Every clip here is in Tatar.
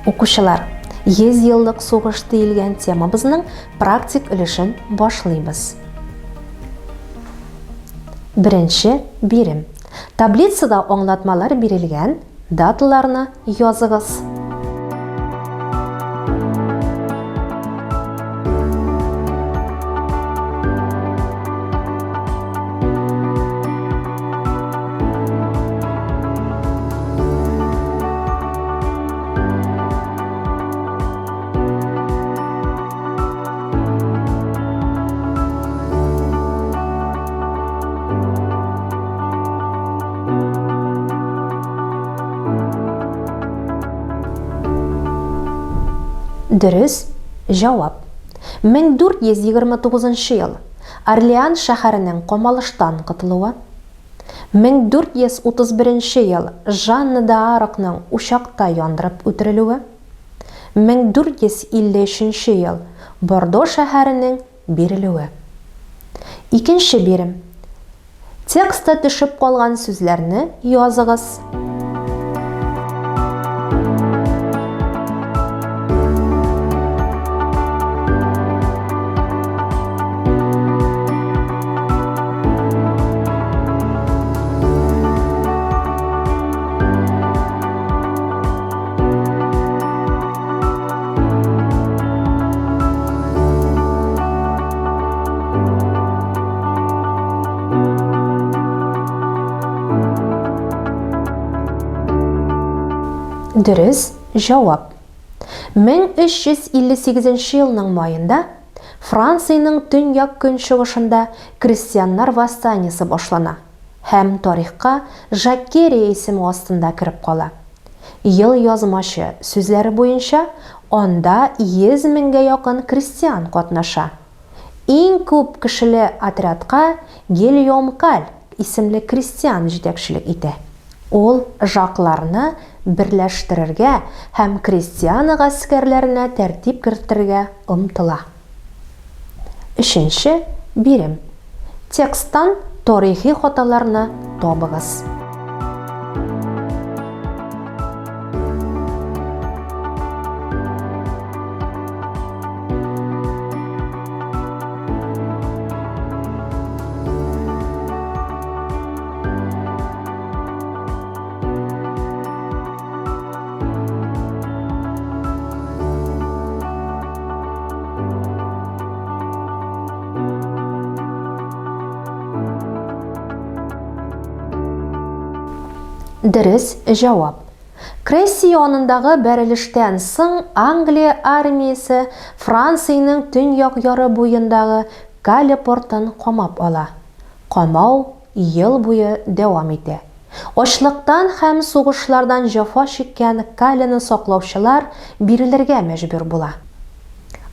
Укучылар, 100 еллык сугыш диелгән темабызның практик өлешен башлыйбыз. Беренче бирем. Таблицада аңлатмалар бирелгән даталарны языгыз. Дөрес җавап. 1429 ел. Орлеан шәһәренең камалыштан котылуы. 1431 ел Жанна д'Аркның учакта яндырып үтерелүе. 1453 ел Бордо шәһәренең бирелүе. Икенче бирем. Текстта төшеп калган сүзләрне языгыз. Дөрес җавап. 1358 елның маенда Франциянең төньяк-көнчыгышында крестьяннар восстаниесе башлана һәм тарихка Жакерия исеме астында кереп кала. Елъязмачы сүзләре буенча, анда 100 меңгә якын крестьян катнаша. Иң күп кешеле отрядка Гильом Каль исемле крестьян җитәкчелек итә. Ул жакларны берләштерергә һәм крестьян гаскәрләренә тәртип кертергә омтыла. Өченче бирем. Тексттан тарихи хаталарны табыгыз. Дөрес җавап. Кресси янындагы бәрелештән соң Англия армиясе Франциянең төньяк яры буендагы Кале портын камап ала. Камау ел буе дәвам итә. Ачлыктан һәм сугышлардан җәфа чиккән Калены саклаучылар бирелергә мәҗбүр була.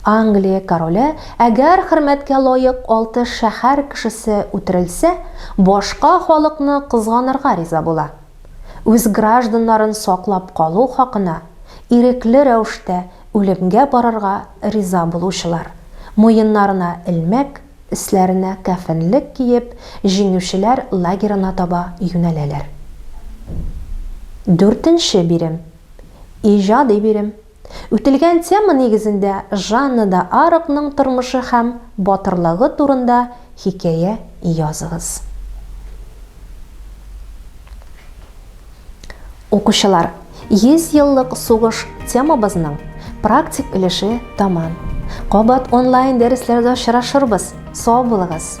Англия короле, әгәр хөрмәткә лаек алты шәһәр кешесе үтерелсә, башка халыкны кызганырга риза була. Үз гражданнарын саклап калу хакына ирекле рәвештә үлемгә барырга риза булучылар, муеннарына элмәк, Өсләренә кәфенлек киеп, җиңүчеләр лагерена таба юнәләләр. Дүртенче бирем. Иҗади бирем. Үтелгән тема нигезендә Жанна да Арокның тормышы һәм батырлыгы турында хикәя языгыз. Укучылар, 100 еллык сугыш темабызның практик өлеше тәмам. Кабат онлайн дәресләрдә очрашырбыз. Сау булыгыз!